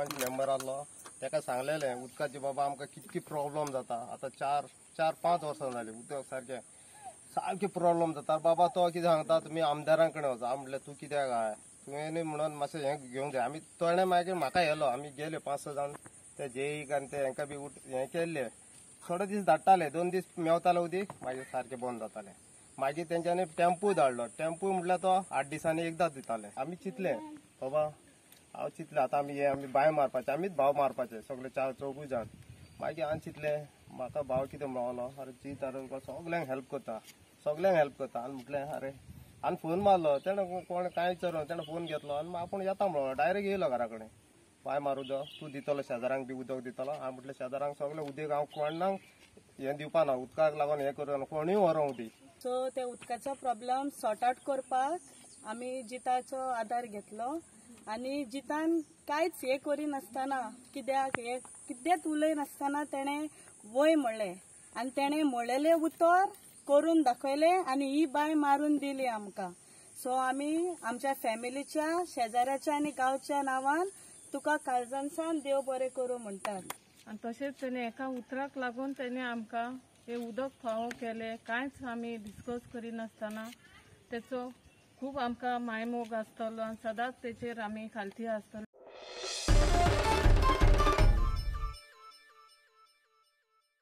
Sarpanch member आसलो ताका सांगलेलें उदकाची बाबा आमकां कितकी प्रॉब्लम जाता. आतां 4-5 वर्सां जाली उदक सारकें सारकें प्रॉब्लम जाता. बाबा तो कितें सांगता तुमी आमदारां कडेन वचा. म्हटलें तूं कित्याक आहाय तुवें म्हणून मातशें हें घेवंक जाय. आमी तोणे मागीर म्हाका येलो, आमी गेले 5-6 जाण ते जेईक आनी ते हेंका बी हें केल्ले. थोडे दीस धाडटाले, 2 दीस मेवताले उदीक, मागीर सारकें बंद जातालें. मागीर तेंच्यांनी टेम्पो धाडलो. टेम्पो म्हटल्यार तो 8 दिसांनी एकदां दिताले. आमी चिंतलें बाबा हांव चिंतलें आतां आमी हे आमी बांय मारपाचे, आमीच भाव मारपाचे सगळे 4-4 जाण. मागीर हांवें चिंतलें म्हाका भाव कितें म्हणलो, अरे चीत अरे तुका सगल्यांक हेल्प करता, सगल्यांक हेल्प करता. आनी म्हटलें अरे, आनी फोन मारलो तेणें, कोण कांय विचारून तेणें फोन घेतलो आनी आपूण येता म्हणलो. डायरेक्ट येयलो घरा कडेन, बांय मारूं दो तूं दितलो शेजाऱ्यांक बी उदक दितलो. हांवें म्हटलें शेजाऱ्यांक सगळें उदक हांव कोणाक हें दिवपा ना, उदकाक लागून हें करूं कोणूय व्हरूं उदीक. सो ते उदकाचो प्रॉब्लम सॉर्ट आउट करपाक आमी जिताचो आदार घेतलो आनी जितान कांयच हें करिनासतना, कित्याक हें कितेंच उलयनासतना तेणें वय म्हणलें आनी तेणें म्हणलेलें उतर करून दाखयलें आनी ही बांय मारून दिली आमकां. सो आमी आमच्या फॅमिलीच्या, शेजाऱ्याच्या आनी गांवच्या नांवान तुका काळजांतल्यान देव बरें करूं म्हणटात. आनी तशेंच तेणें एका उतराक लागून तेणें आमकां हें उदक फावो केलें. कांयच आमी डिस्कस करिनासतना तेचो खूब आमकां मायमोग आसतलो आनी सदांच तेचेर आमी खालती आसतलो.